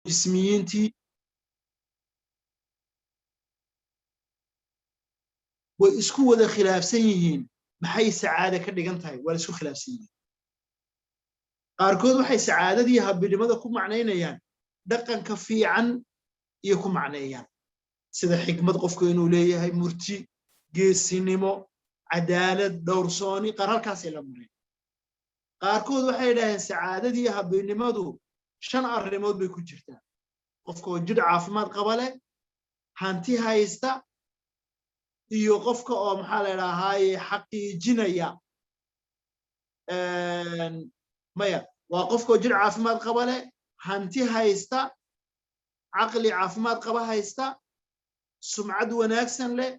Jismiyiintii way isku wada khilaafsan yihiin. Maxay sacaada ka dhigan tahay? Waa la isku khilaafsan yihiin. Qaarkood waxay sacaadadii habbinimada ku macnaynayaan dhaqanka fiican iyo ku macneeyaan sida xikmad, qofku inuu leeyahay murti, geesinimo, cadaalad, dhowrsooni. Qaar halkaasay la mareen. Qaarkood waxay idhaaheen sacaadadii habbinimadu shan arrimood bay ku jirtaa: qofka oo jidh caafimaad qaba leh, hanti haysta, iyo qofka oo, maxaa la idhahaaye, xaqiijinaya, maya, waa qofka oo jidh caafimaad qaba leh, hanti haysta, caqli caafimaad qaba haysta, sumcad wanaagsan leh,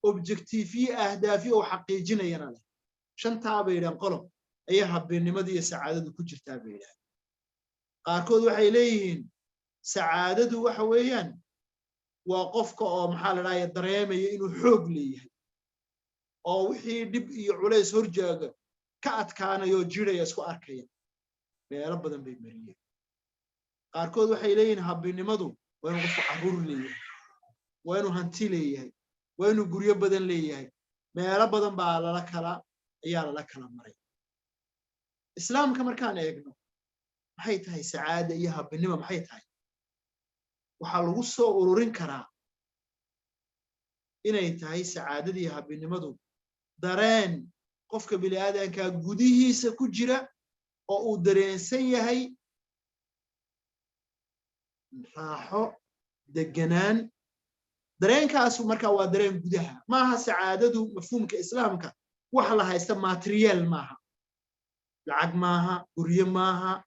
objective-yo, ahdaafyo oo xaqiijinayana leh. Shantaa bay yidhahan qolob ayaa habbinimadii iyo sacaadadu ku jirtaa bay yidhahan. Qaarkood waxay leeyihiin sacaadadu waxa weeyaan waa qofka oo, maxaa la dhahaya, dareemaya inuu xoog leeyahay oo wixii dhib iyo culays horjaaga ka adkaanaya oo jiraya isku arkaya. Meelo badan bay mariyeen. Qaarkood waxay leeyihiin habbinimadu waa inuu qofku carruur leeyahay, waa inuu hanti leeyahay, waa inuu guryo badan leeyahay. Meelo badan baa lala kala ayaa lala kala maray. Islaamka markaan eegno, maxay tahay sacaada iyo habbinimo? Maxay tahay? Waxaa lagu soo ururin karaa inay tahay sacaadada iyo habbinimadu dareen qofka bini aadankaa gudihiisa ku jira oo uu dareensan yahay raaxo, deganaan. Dareenkaasu markaa waa dareen gudaha. Maaha sacaadadu mafhuumka Islaamka wax la haysta, material maaha, lacag maaha, guryo maaha,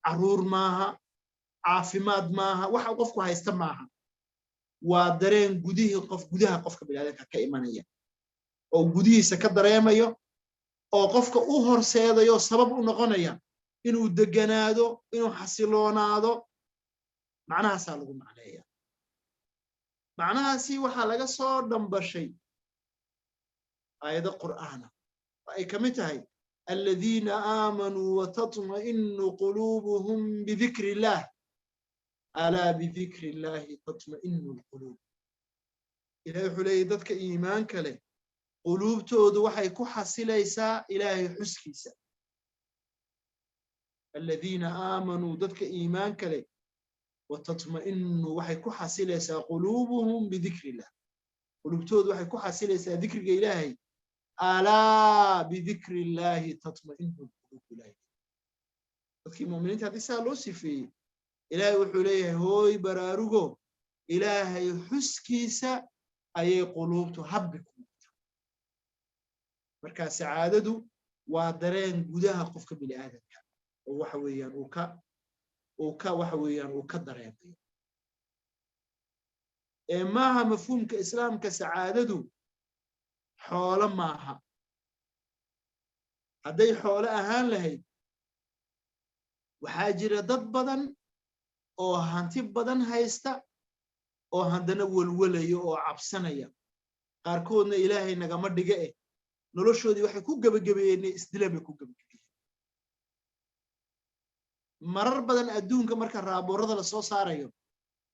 carruur maaha, caafimaad maaha, waxa qofku haysta maaha. Waa dareen gudihii qof, gudaha qofka biniaadanka ka imanaya oo gudihiisa ka dareemayo oo qofka u horseedayo, sabab u noqonaya inuu deganaado, inuu xasiloonaado. Macnahaasaa lagu macneeya. Macnahaasi waxaa laga soo dhambashay aayado Qur'aana oo ay ka mid tahay "الذين آمنوا وتطمئن قلوبهم بذكر الله ألا بذكر الله تطمئن القلوب". Ilahay wuxuu leeyahy dadka iimaanka leh quluubtoodu waxay ku xasilaysaa Ilaahay xuskiisa. الذين آمنوا, dadka iimaanka leh, وتطمئن, waxay ku xasilaysaa, قلوبهم بذكر الله, quluubtoodu waxay ku xasilaysaa dikriga Ilaahay. ألا بذكر الله تطمئن القلوب. Ilahay dadkii muminiinta haddii saa loo sifeeyey, Ilaahay wuxuu leeyahay: hooy baraarugo, Ilaahay xuskiisa ayay quluubtu habbi ku noqota. Marka sacaadadu waa dareen gudaha qofka bini aadamka oo waxa weeyaan uu ka waxa weeyaan uu ka dareemayo ee maaha mafhuumka Islaamka sacaadadu xoolo maaha. Hadday xoolo ahaan lahayd, waxaa jira dad badan oo hanti badan haysta oo haddana welwelaya oo cabsanaya. Qaarkoodna, Ilaahay nagama dhiga eh, noloshoodii waxay ku gebagabeeyeen isdilan bay ku gebagabeeyeen. Marar badan adduunka marka raaboorada lasoo saarayo,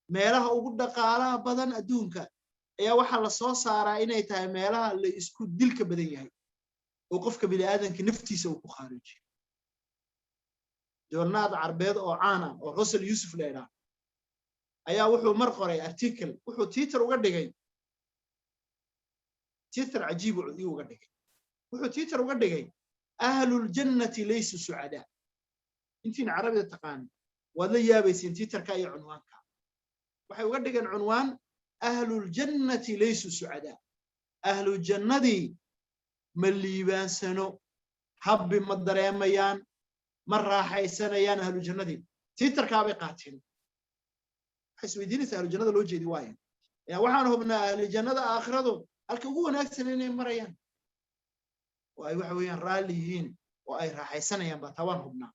meelaha ugu dhaqaalaha badan adduunka ayaa waxaa lasoo saaraa inay tahay meelaha la isku dilka badan yahay oo qofka bini aadanka naftiisa uu ku khaarijiyo. Joornaad Carbeed oo caan ah oo Russell Yusuf la idhaah ayaa wuxuu mar qoray article. Wuxuu title uga dhigay, title cajiib iyuu uga dhigay, wuxuu title uga dhigay "أهل الجنة ليسوا سعداء". Intiin Carabida taqaan waad la yaabaysiin title-ka iyo cunwaanka. Waxay uga dhigeen cunwaan "أهل الجنة ليسوا سعداء". Ahlu jannadii ma liibaansano, habbi ma dareemayaan, ma raaxaysanayaan ahlu jannadii. Title-kaabay qaateen. Waxay isweydiinaysaa ahlu jannada loo jeedi waaya. Waxaan hubnaa ahlu jannada aakhiradu halka ugu wanaagsan inay marayaan oo ay, waxa weeyaan, raalli yihiin oo ay raaxaysanayaan baa taa waan hubnaa.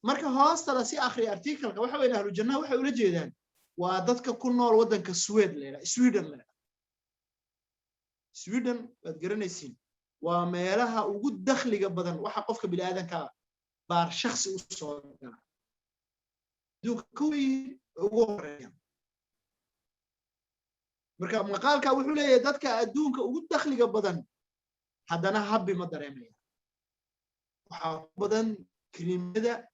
Marka hoosta la si akhriya article-ka, waxa weeyaan ahlu jannaha waxay ula jeedaan waa dadka ku nool waddanka Swed la Sweden la Sweden waad garanaysiin, waa meelaha ugu dakhliga badan waxa qofka bini'aadanka baar shakhsi u soo gala. Adduunka ka weyn ugu horeeyaan. Marka maqaalka wuxuu leeyahay dadka adduunka ugu dakhliga badan haddana happy ma dareemaya. Waxaa ku badan krimada,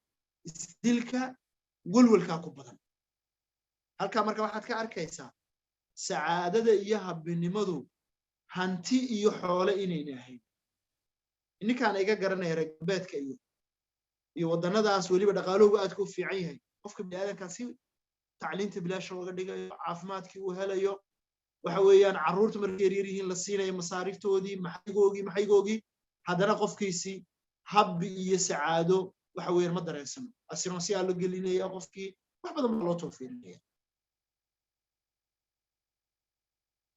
isdilka, welwelkaa ku badan halkaa. Marka waxaad ka arkaysaa sacaadada iyo happynimadu hanti iyo xoole inayna ahayn. Ninkaan iga garanaya reer galbeedka iyo waddannadaas weliba dhaqaaloogu aadka u fiican yahay, qofka biniaadankaa si tacliinta bilaasha looga dhigayo, caafimaadkii uu helayo, waxa weeyaan carruurta markay yaryar yihiin la siinayo masaariiftoodii, maxaygoogii maxaygoogii, haddana qofkiisii happy iyo sacaado waxa weeyaan ma dareensano. Assurance-yaa loo gelinaya qofkii, wax badan baa loo toofiirinaya.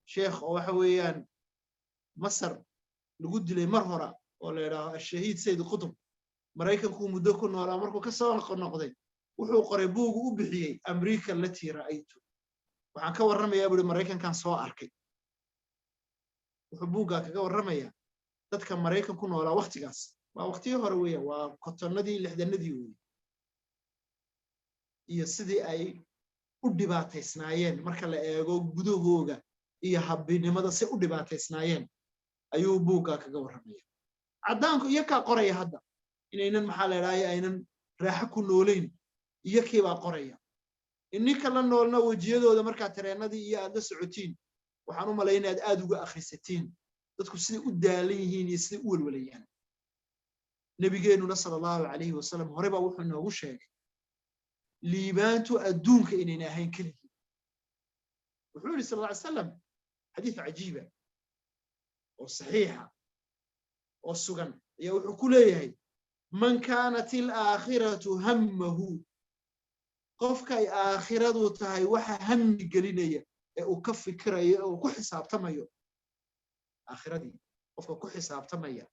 Sheekh oo waxa weeyaan Masar lagu dilay mar hora oo la yidhaaho Ashahiid Sayid Qutub, Maraykankuu muddo ku noolaa. Markuu ka soo noqday wuxuu qoray buugu u bixiyey "Amriika Latii Ra'aytu". Waxaan ka warramayaa, buuri, Maraykankan soo arkay. Wuxuu buuggaa kaga warramayaa dadka Maraykan ku noolaa waktigaas. Waa waqtiyo hore weeyaan, waa 50-adii, 60-adii weeye, iyo sidii ay u dhibaataysnaayeen marka la eego gudahooga iyo happynimada, si u dhibaataysnaayeen ayuu buuggaa kaga warramaya. Caddaanku iyo kaa qoraya hadda inaynan, maxaa la idhahaya, aynan raaxo ku noolayn, iyo kiibaa qoraya. Ininka la noolna wejiyadooda markaa tareennadii iyo aad la socotiin, waxaan u malay inaad aad uga akhrisatiin dadku siday u daalan yihiin iyo siday u welwalayaan. Nebigeennuna sala Allahu calayhi wasalam hore baa wuxuu inoogu sheegay liibaantu adduunka inayna ahayn keligii. Wuxuu yidhi sal alla ly salam xadiis cajiiba oo saxiixa oo sugan ayaa wuxuu ku leeyahay: "Man kaanat alaakhiratu hammahu", qofkay aakhiradu tahay waxa hammi gelinaya ee uu ka fikirayo ee uu ku xisaabtamayo aakhiradii, qofka ku xisaabtamaya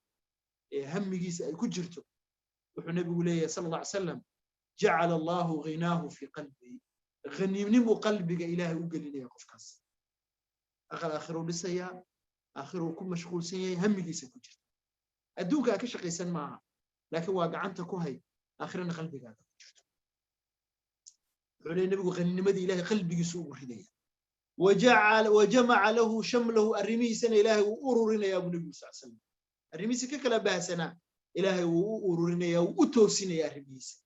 ee hammigiisa ay ku jirto, wuxuu Nebigu leeyahay sala alla ly salam: "Jacala Allahu ghinaahu fi qalbihi", khaniimnimuu qalbiga Ilaahay u gelinaya qofkaas. Aqal aakhiruu dhisayaa, aakhiruu ku mashquulsan yahay, hammigiisa ku jirta. Adduunka aa ka shaqaysan maaha, laakiin waa gacanta ku hay, aakhirana qalbigaaga ku jirto. Wuxuu leeyahy Nebigu khaniinimadii Ilaahay qalbigiisu ugu ridaya. "Wajamaca lahu shamlahu", arrimihiisana Ilaahay wuu ururinayaa buu Nebigu sal slam. Arrimihiisa ka kala baahsanaa Ilaahay wuu u ururinayaa, wuu u toosinaya arrimihiisa.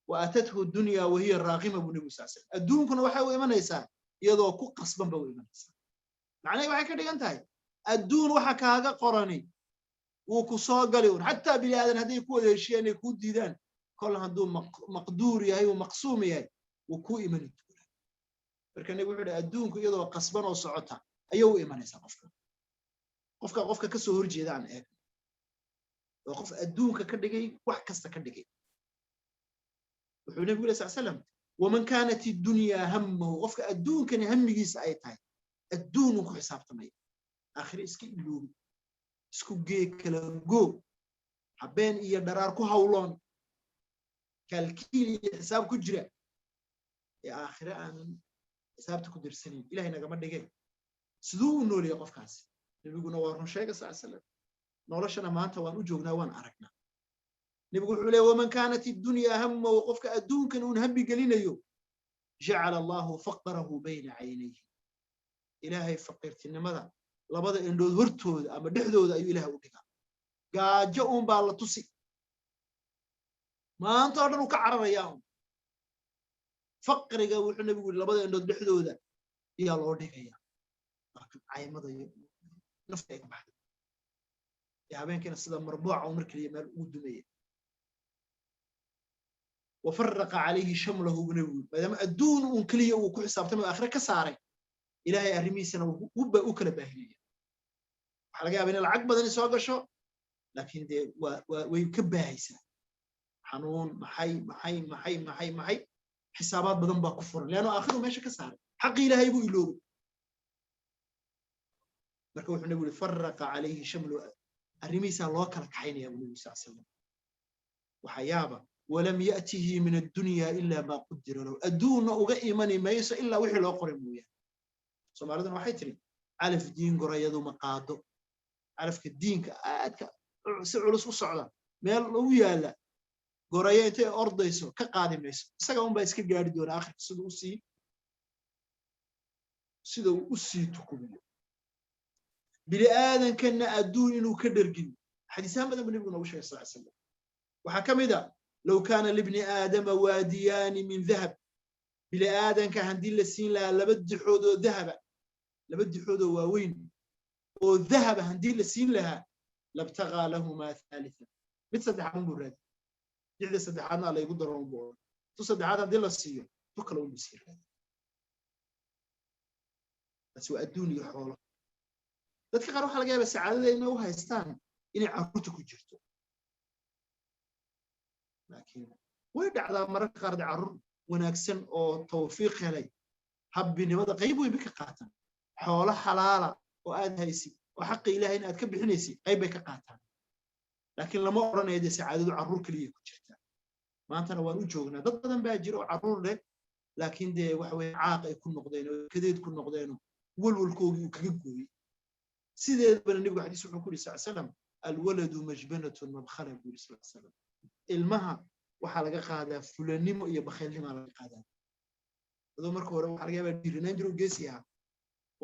"Wa aatathu dunya wahiya raaqima" buu Nebigu sal slam. Adduunkuna waxay u imanaysaa iyadoo ku qasban ba u imanaysaa. Macnaheed waxay ka dhigan tahay adduun waxa kaaga qorani wuu ku soo gali un, xataa bini aadan hadday ku wada heshiiyaan inay kuu diidaan, kol hadduu maqduur yahay, uu maqsuum yahay, wuu kuu imani doonaa. Marka Nebigu wuxuu yidhi adduunku iyadoo qasban oo socota ayay u imanaysaa qofka. Qofka ka soo horjeeda aan eegno, waa qof adduunka ka dhigay wax kasta ka dhigay. Wuxuu Nebigu leh sal slam: "Waman kaanat iddunyaa hammahu", qofka adduunkani hammigiisa ay tahay, adduunuu ku xisaabtamaya, aakhire iska iloobi, isku gee, kala goo, habeen iyo dharaar ku hawloon, kaalkiil iyo xisaab ku jira ee aakhire aanan xisaabta ku dirsanayn, Ilahay nagama dhigeen, siduu u nooliyay qofkaasi? Nebiguna waa run sheega sal slam. Noloshana maanta waan u joognaa, waan aragnaa. Nebigu wuxuu leeya: "Waman kaanat iddunyaa hammahu", qofka adduunkan uun hammi gelinayo, "jacala Allahu faqrahu bayna caynayhi", Ilaahay faqiirtinimada labada indhood hortooda ama dhexdooda ayuu Ilahay u dhigaa. Gaajo uun baa la tusi, maanta oo dhan uu ka cararayaa un faqriga. Wuxuu Nebigu yidhi labada indhood dhexdooda ayaa loo dhigaya, waa kan caymada iyo nafta ay ka baxday ee habeenkiina sida marbuuca uu mar keliya meel ugu dumaya. "Wafaraqa calayhi shamlahu" buu Nebigu yidhi. Maadaama adduun uun keliya uu ku xisaabtamay, aakhire ka saaray, Ilaahay arrimihiisana u kala baahinaya. Waxaa laga yaaba inay lacag badani soo gasho, laakiin dee waa way ka baahaysaa, xanuun, maxay maxay maxay maxay maxay, xisaabaad badan baa ku furan, leanno aakhiru meesha ka saaray, xaqii Ilaahay buu iloobay. Marka wuxuu Nebigu yidhi: "Faraqa calayhi shamlu", arrimihiisaa loo kala kaxaynaya buu Nebigu sal slam. Waxaa yaaba: "Walam ya'tihi min addunya ila maa qudira lahu", adduunna uga imani mayso ilaa wixii loo qoray mooyaane. Soomaaliduna waxay tiri: calaf diin gorayadu ma qaado. Calafka diinka aadka si culus u socda meel ugu yaalla. Gorayo intay ordayso ka qaadi mayso, isaga unbaa iska gaari doona akhirka sida uu u sii tukubiyo. Bini aadankanna adduun inuu ka dhergin xadiisaan badan buu Nebigu noogu sheegay sal slam. Waxaa ka mid a: "Low kaana libni aadama waadiyaani min dahab", bini aadanka haddii la siin lahaa laba dixood oo dahaba, laba dixood oo waaweyn oo dahaba haddii la siin lahaa, "labtagaa lahumaa thalitha", mid saddexaad unbuu raadi, dixda saddexaadna laygu daro unbuu odhan. Tu saddexaad haddii la siiyo, tu kale unbuu sii raadi. Taasi waa adduun iyo xoolo. Dadka qaar waxaa laga yaabaa sacaadada inay u haystaan inay carruurta ku jirto, laakiin way dhacdaa mararka qaar carruur wanaagsan oo tawfiiq helay habbinimada qayb weyn bay ka qaataan. Xoolo xalaala oo aad haysid oo xaqa Ilaahayna aad ka bixinaysid qayb bay ka qaataan, laakiin lama odhanayo dee sacaadadu carruur keliya ku jirtaa. Maantana waan u joognaa, dad badan baa jira oo carruur leh, laakiin dee waxa weye caaq ay ku noqdeen oo kadeed ku noqdeenoo walwalkoogii uu kaga gooyey. Sideedabana Nebigu xadiis wuxuu ku yidhi sal slam: "Alwaladu majbanatun mabkhala", buu yidhi sal slam. Ilmaha waxaa laga qaadaa fulanimo iyo bakhaylnimaa laga qaadaa. Adoo marka hore waxaa laga yaabaa dhiiranaan jiro, geesi ahaa,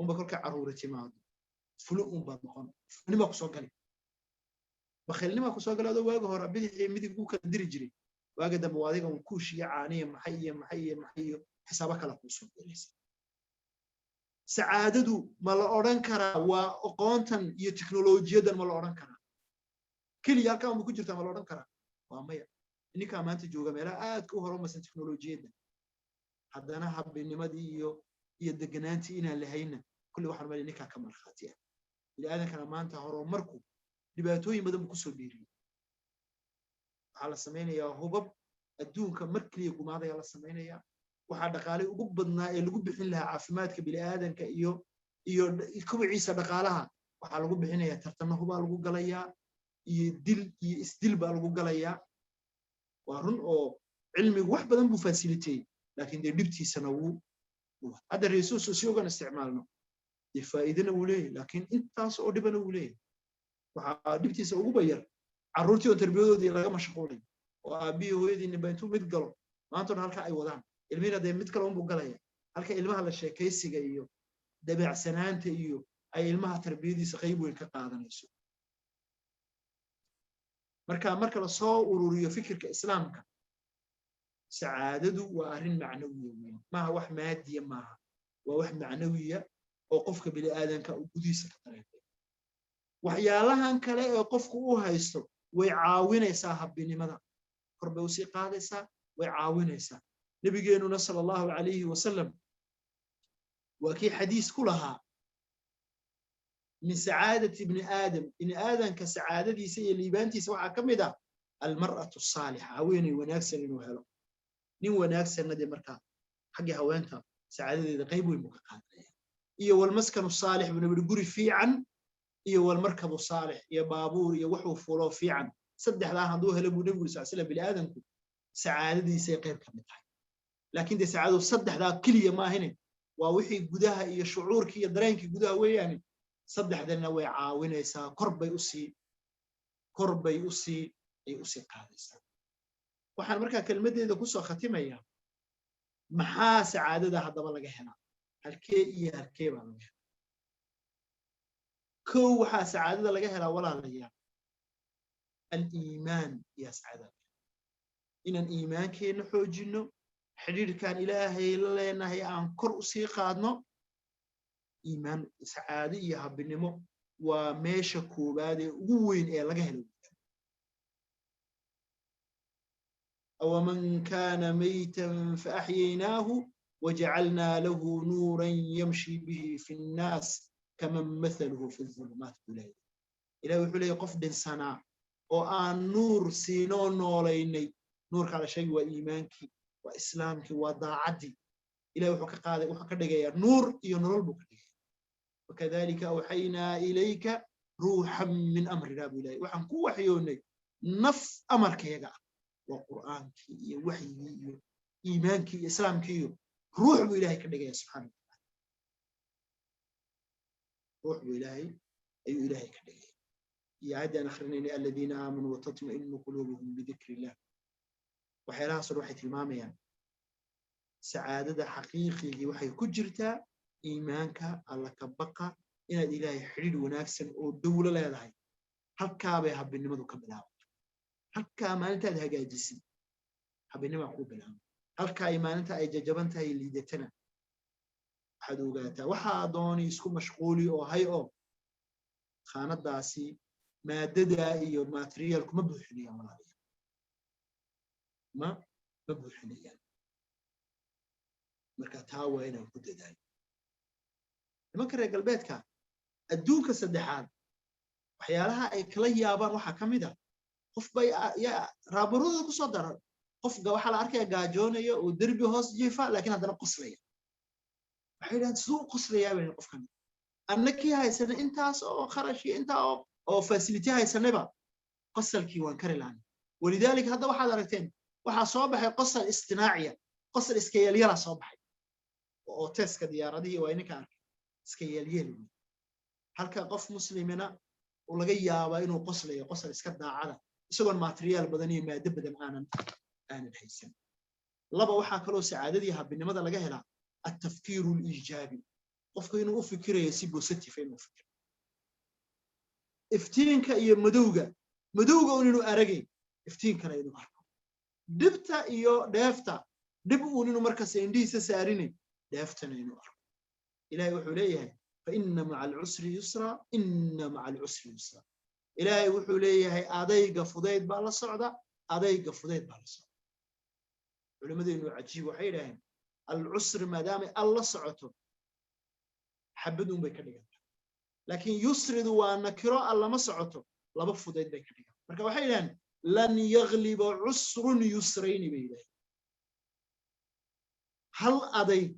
unba kolka carruuri timaado fulo unbaad noqon, fulanimaa kusoo gali, bakhaylnimaa kusoo gali. Adoo waaga hore bidixii midig u kala diri jiray, waaga dambe waa adiga un kuush iyo caaniya maxay iyo maxay iyo maxay iyo xisaabo kala kuusoo gelaysa. Sacaadadu ma la odhan karaa waa aqoontan iyo teknolojiyadan? Ma la odhan karaa keliya halkaan ma ku jirtaa? Ma la odhan karaa? Waa maya. Ninkaa maanta jooga meelaha aadka u horumarsan teknolojiyadda, haddana habinimadii iyo deganaantii inaan lahayna kulli waxaan malay ninkaa ka markhaati ah. Bini aadankana maanta horumarku dhibaatooyin badan buu kusoo biiriyey. Waxaa la samaynayaa hubab adduunka mar keliya gumaadayaa la samaynayaa. Waxaa dhaqaale ugu badnaa ee lagu bixin lahaa caafimaadka bini'aadanka iyo kobiciisa dhaqaalaha waxaa lagu bixinayaa tartano hubaa lagu galayaa, iyo dil iyo isdil baa lagu galayaa. Waa run oo cilmigu wax badan buu fasiliteeyey, laakiin dee dhibtiisana wuu. Hadda resource si ogan isticmaalno, dee faa'iidana wuu leeyahay, laakiin intaas oo dhibana wuu leeyahay. Waxaa dhibtiisa ugu bayar carruurtii oo tarbiyadoodii laga mashquulay, oo aabbihii hooyadii ninba intuu mid galo maanta dhan halka ay wadaan, ilmihina dee mid kale unbuu galaya. Halka ilmaha la sheekaysiga iyo dabeecsanaanta iyo ay ilmaha tarbiyadiisa qayb weyn ka qaadanayso. Marka lasoo ururiyo fikirka Islaamka, sacaadadu waa arrin macnawiya weyn, maaha wax maadiya maaha, waa wax macnawiya oo qofka bini'aadanka uu gudihiisa ka dareemay. Waxyaalahan kale ee qofku u haysto way caawinaysaa, habbinimada kor bay usii qaadaysaa, way caawinaysaa. Nebigeenuna sala Allahu calayhi wasalam waa kii xadiis ku lahaa: "Min sacaadati ibni aadam", ibni aadanka sacaadadiisa iyo liibaantiisa waxaa ka mid ah "almar'atu saalixa", haweeney wanaagsan inuu helo. Nin wanaagsanna dee markaa xaggii haweenta sacaadadeeda qayb weyn buu ka qaadanaya. Iyo "walmaskanu saalix" buu Nabi, guri fiican, iyo "walmarkabu saalix", iyo baabuur iyo wuxuu fulo fiican. Saddexdaa hadduu helo, buu Nebigu sal slam, bini aadanku sacaadadiisay qayb ka mid tahay. Laakiin dee sacaadadu saddexdaa keliya maahine, waa wixii gudaha iyo shucuurkii iyo dareenkii gudaha weeyaane. Saddexdanna way caawinaysaa, kor bay usii ay usii qaadaysaa. Waxaan markaa kelmaddeeda kusoo khatimayaa: maxaa sacaadada haddaba laga helaa? Halkee iyo halkee baa laga helaa? Kow, waxaa sacaadada laga helaa, walaalayaal, aliimaan. Iyo sacaadada inaan iimaankeenna xoojinno, xidhiidhkaan Ilaahay la leenahay aan kor usii qaadno. Iimaan, sacaado iyo habinimo waa meesha koowaad ee ugu weyn ee laga helo. "Awaman kaana maytan faaxyaynaahu wajacalnaa lahu nuuran yamshi bihi fi nnaas kaman mathaluhu fi dhulumaat", buu leeyahay Ilahi. Wuxuu leeyahy qof dhinsanaa oo aan nuur siinoo noolaynay. Nuurkaa la sheegi waa iimaankii, waa Islaamkii, waa daacaddii. Ilahi wuxuu ka qaaday, wuxuu ka dhigayaa nuur iyo nolol buu ka dhigaya. "Wakadalika awxaynaa ilayka ruuxan min amrina", buu ilahay. Waxaan ku waxyoonnay naf amarkayaga ah, waa Qur'aankii iyo waxyigii iyo iimaankii iyo Islaamkii, iyo ruux buu Ilahay ka dhigaya subxaana wataala. Ruux buu Ilaahay ayuu Ilaahay ka dhigaya. Iyo aayaddaan akrinaynay: "Aladiina aamanuu watatma'inu quluubuhum bidikri illah". Waxyaalahaasoo dhan waxay tilmaamayaan sacaadada xaqiiqigii waxay ku jirtaa iimaanka, Alla ka baqa, inaad Ilaahay xidhiidh wanaagsan oo dowlo leedahay. Halkaabay happynimadu ka bilaabato. Halkaa maalintaad hagaajisid, happynimaa kuu bilaaba. Halka ay maalinta ay jajaban tahay, liidatana, waxaad ogaataa waxaa dooni isku mashquuli oo hay oo khaanadaasi maadada iyo materialku ma buuxinayaan, walaalayaal, ma buuxinayaan. Marka taa waa inaan ku dadaalo. Nimanka reer galbeedka, adduunka saddexaad, waxyaalaha ay kala yaabaan waxaa ka mid a qof bay raaburadooda ku soo daran. Qofka waxaa la arkaya gaajoonaya oo derbi hoos jiifa, laakiin haddana qoslaya. Waxay yidhahdeen, "Siduu u qoslayaa bay qofkan? Annakii haysana intaas oo kharash iyo intaa oo facility haysanayba, qosalkii waan kari lahanay." ولذلك hadda waxaad aragteen waxaa soo baxay qosal istinaaciya, qosal iska yeelyala soo baxay oo teska diyaaradihii waa ininka arkay, iska yeelyeel wey. Halka qof muslimina uu laga yaabaa inuu qoslayo qosal iska daacada, isagoon material badan iyo maado badan aanan haysan. Laba, waxaa kaloo sacaadadii happynimada laga helaa التفكير الإيجابي, qofku inuu u fikirayo si positive, inuu fikiro iftiinka iyo madowga, madowga un inuu aragay, iftiinkana inuu arko, dhibta iyo dheefta, dhib uun inuu markaas indhihiisa saarinay, dheeftana inuu arko. Ilahay wuxuu leeyahay, فإن مع العسر يسرا، إن مع العسر يسرا. Ilaahay wuxuu leeyahay, adayga fudayd baa la socda, adayga fudayd baa la socda. Culimmadeenu cajiib, waxay yidhaaheen العسر maadaamay al la socoto, xabad un bay ka dhiganta, laakiin yusridu waa nakiro, al lama socoto, laba fudayd bay ka dhigan. Marka waxay yidhaheen, لن يغلب عسر يسرين bay yidhaheen. Hal adayg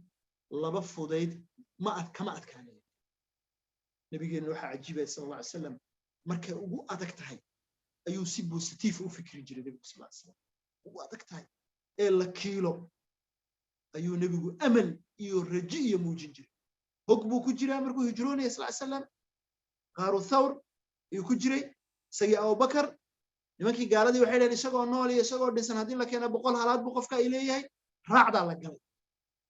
laba fudayd ma ad kama adkaanaya. Nabigeena waxaa cajiibaya, صلى الله عليه وسلم, markay ugu adag tahay ayuu si positive u fikri jiray nebigu صلى الله عليه وسلم. Ugu adag tahay ee la kiilo ayuu nebigu amal iyo raji iyo muujin jiray. Hog buu ku jiraa markuu hijroonaya صلى الله عليه وسلم, qaaru Thawr ayuu ku jiray isagii Abubakar. Nimankii gaaladii waxay dhaheen, isagoo nool iyo isagoo dhisan haddii la keena, 100 halaad buu qofka ay leeyahay. Raacdaa la galay,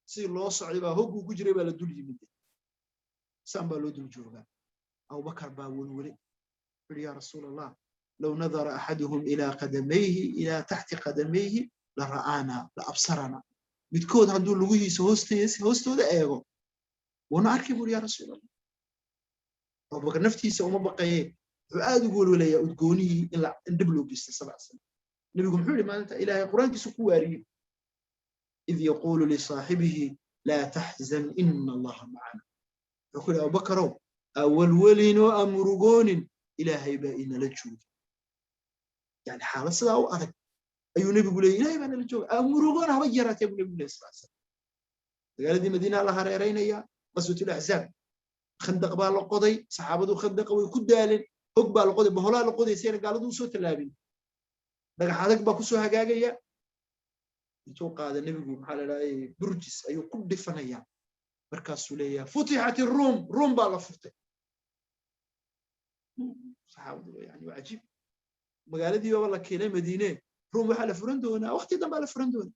sidii loo socday baa hogguu ku jiray baa la dul yimid, saan baa loo dul joogaa. Abubakar baa welwele, wuxuu يا رسول الله، لو نظر أحدهم إلى قدميه، إلى تحت قدميه، لرآنا، لأبصرنا. Midkood hadduu lugihiisa hoostooda eego, wuuna arki buri, يا رسول الله. Abubakar naftiisa uma baqaye, wuxuu aad ugu welwelayaa udgoonihii in dhib loo geystay 7 sano. Nebigu muxuu yihi maalinta? Ilaahay Qur-aankiisu ku waariyey, إذ يقول لصاحبه لا تحزن إن الله معنا. Wuxuu ku yihi, "Abubakarow, awalwelin oo amurugoonin, Ilaahay baa inala jooga." Yani xaalad sidaa u adag ayuu nebigu leeyay, "Ilahay baa nala jooga, amurugoon haba yaraatee," buu nebigu leeyay صلى الله. Magaaladii Madiina la hareeraynaya, غزوة الأحزاب, khandaq baa la qoday. Saxaabadu khandaqa way ku daaleen. Hog baa la qoday, boholaa la qodaysayna gaaladu usoo tallaabin. Dhagax adag baa kusoo hagaagaya. Intuu qaada nebigu, maxaa la dhahay, burjis ayuu ku dhifanayaa. Markaasuu leeyahay, "فتحت الروم, Ruum baa la furtay." Saxaabadu yani waa cajiib, magaaladii baaba la keenay Madiine, Ruum waxaa la furan doonaa waqti dambaa la furan doonaa.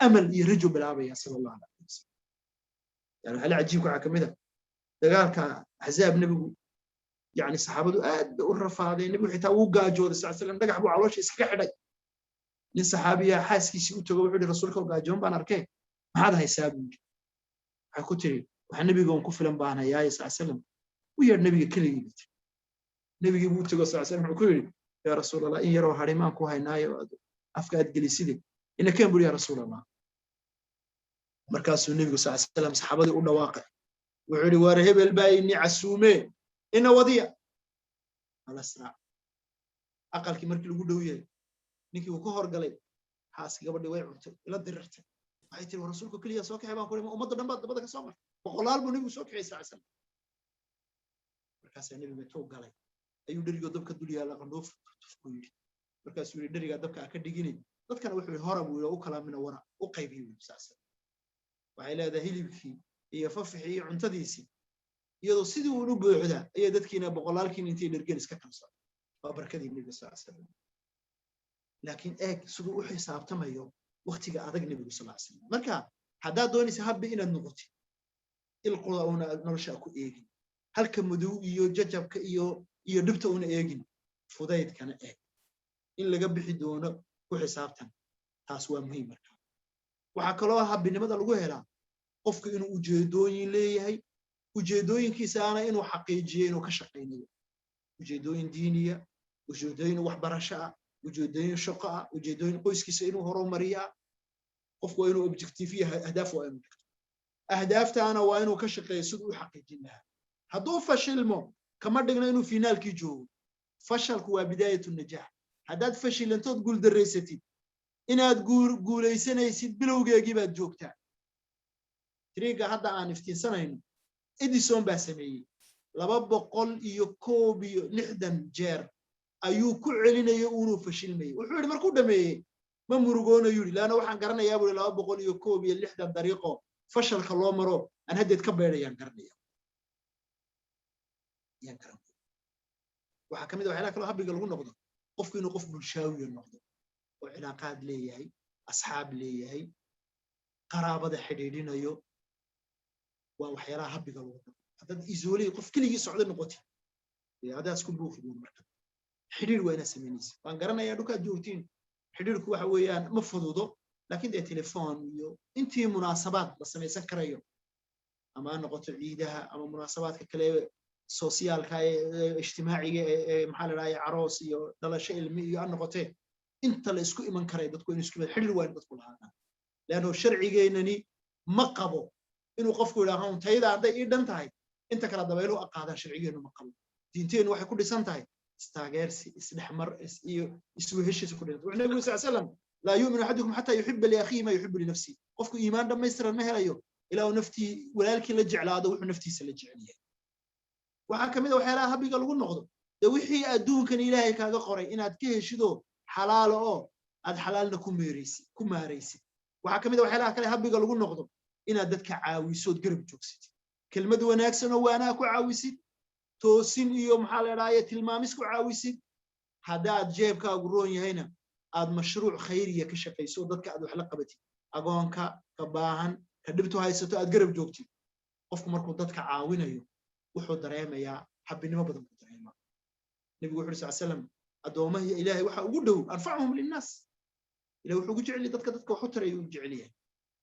Amal iyo rajo bilaabaya صلى الله عليه وسلم. Yani waxaa la cajiibka waxaa kamid a dagaalka Axzaab, nebigu yani saxaabadu aad bay u rafaadeen. Nebigu xitaa wuu gaajooday صلى سlam, dhagax buu caloosha iskaga xidhay. Nin saxaabiya xaaskiisii u tago, wuxuu yihi, "Rasuulka oo gaajoon baan arkee, maxaad haysaa?" buu yidhi. Waxay ku tiri, "Waxa nebigoon ku filan baan hayaaye صلى سlam u yeedh nebiga keligii," bay tiri. Nebigii buu u tago صلى سlam, wuxuu ku yidhi, "يا رسول الله, in yaroo harimaan ku haynaayo afka aad geliside, ina keen," buri, "يا رسول الله." Markaasuu nebigu صلى سlam saxaabadii u dhawaaqay, wuxuu yidhi, "Waar hebel baa ini casuume, ina wadiya alasraac." Aqalkii markii lagu dhow yahay, ninkii uu ka horgalay xaaskii, gabadhii way cuntay, ila dirirtay. Waxay tiri, "War rasuulku keliya soo kaxay baan ku imi, ummadda dhan baa dabada ka soo martay, boqolaal buu nebigu soo kaxay صلى سlam." Markaasaa nebigu intuu galay ayuu dherigoo dabka dul yaalla qandhuuf tuf ku yidhi. Markaasuu yidhi, "Dherigaa dabka a ka dhigini dadkana." Wuxuu yidhi, "Hora," buu yidhi, "u kalaamina wara u qaybiyo," yidhi صلى سlam. Waxay leedahay, hilibkii iyo fafixii iyo cuntadiisii iyadoo sidii uunu buuxda ayay dadkiina boqolaalkiina intay dhergeen iska kala socda. Waa barakadii nebiga صلى سlam. Laakiin eeg siduu u xisaabtamayo. Waqtiga adag Nebigu sal ly slam. Marka haddaad doonaysa happy inaad noqotid, ilquda una nolosha ku eegin, halka madow iyo jajabka iyo dhibta una eegin, fudaydkana eeg, in laga bixi doono ku xisaabtan. Taas waa muhiim. Marka waxaa kaloo happynimada lagu helaa qofku inuu ujeedooyin leeyahay, ujeedooyinkiisaana inuu xaqiijiyo, inuu ka shaqaynayo. Ujeedooyin diiniya, ujeedooyin waxbarasho ah, ujeedooyin shaqo ah, ujeedooyin qoyskiisa inuu horumariyo ah. Qofku waa inuu objective iyo ahdaaf waa inuu dhigto, ahdaaftaana waa inuu ka shaqeeyo siduu u xaqiijin lahaa. Hadduu fashilmo, kama dhigno inuu finaalkii joogo. Fashalku waa bidaayatu najaax. Haddaad fashilantood guuldarraysatid, inaad guulaysanaysid bilowgeegii baad joogtaa. Triga hadda aan iftiinsanayno Edison baa sameeyey. 261 jeer ayuu ku celinayay uunuu fashilmayay. Wuxuu yidhi markuu dhameeyey, ma murugoonayu yidhi, laanna waxaan garanayaa buu 261 dariiqo fashalka loo maro aan haddeed ka beedhayaan garanaya ayaan garan. Waxaa kamid a waxyaalaha kaloo happyga lagu noqdo qofku inuu qof bulshaawiya noqdo oo cilaaqaad leeyahay, asxaab leeyahay, qaraabada xidhiidhinayo. Waa waxyaalaha happyga lagu noqdo. Haddaad isolé, qof keligii socda noqotid, adaas ku buufi doon. Marka xidhiir waa inaad samaynaysa. Waan garanayaa dhulkaad joogtiin xidhiirku waxa weeyaan ma fududo, laakiin dee telefoon iyo intii munaasabaad la samaysan karayo, ama ha noqoto ciidaha ama munaasabaadka kale socialka ee ijtimaaciga ee maxaa la dhahaye, aroos iyo dhalasho ilmi iyo ha noqotee, inta la isku iman karay dadku in isku xidhiir waa in dadku lahaadaan. Leanno sharcigeennani ma qabo inuu qofku yidhaaho tayda hadday ii dhan tahay, inta kale dabayluhu aqaadaan. Sharcigeennu ma qabo. Diinteennu waxay ku dhisan tahay istaageersi, isdhexmar iyo isweheshiisa ku dhisan. Wuxuu Nabigu sal slam: "Laa yu'minu axadukum xataa yuxibba liakhiihi maa yuxibbu linafsihi." Qofku iimaan dhammaystiran ma helayo ilaa uu naftii walaalkii la jeclaado wuxuu naftiisa la jecel yahay. Waxaa kamid a waxyaalaha happyga lagu noqdo dee wixii adduunkan Ilaahay kaaga qoray inaad ka heshidoo xalaalo oo aad xalaalna ku meeraysid, ku maaraysid. Waxaa kamid a waxyaalaha kale happyga lagu noqdo inaad dadka caawisood, garab joogsatid, kelmad wanaagsan oo waanaa ku caawisid, toosin iyo maxaa la idhahaya, tilmaamis ku caawisid. Haddaad jeebkaagu roon yahayna, aad mashruuc khayriya ka shaqayso, dadka aad wax la qabatid, agoonka ka baahan, ka dhibtu haysato aad garab joogtid. Qofku markuu dadka caawinayo wuxuu dareemayaa happynimo badan buu dareemaa. Nebigu wuxu uri sal slam: "Addoommahii Ilaahay waxa ugu dhow anfacuhum linnaas." Ilahay wuxuu ugu jecel dadka wax u taraya u jecel yahay.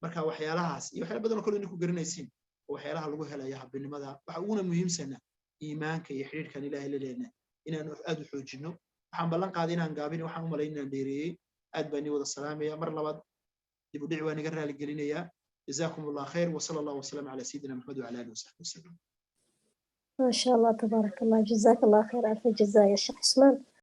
Marka waxyaalahaas iyo waxyaala badan oo kale idinku garanaysiin oo waxyaalaha lagu helayo happynimada, waxa uguna muhiimsana iimaanka iyo xidhiidhkan Ilaahay la leenahay inaan aad u xoojinno. Waxaan ballan qaaday inaan gaabin, waxaan u malayn inaan dheereeyey. Aad baan nii wada salaamaya. Mar labaad dib u dhici waan iga raali gelinayaa. جزاكم الله خير، وصلى الله وسلم على سيدنا محمد وعلى اله وصحبه وسلم. ما شاء الله تبارك الله، جزاك الله خير ألف جزاء يا شيخ عثمان.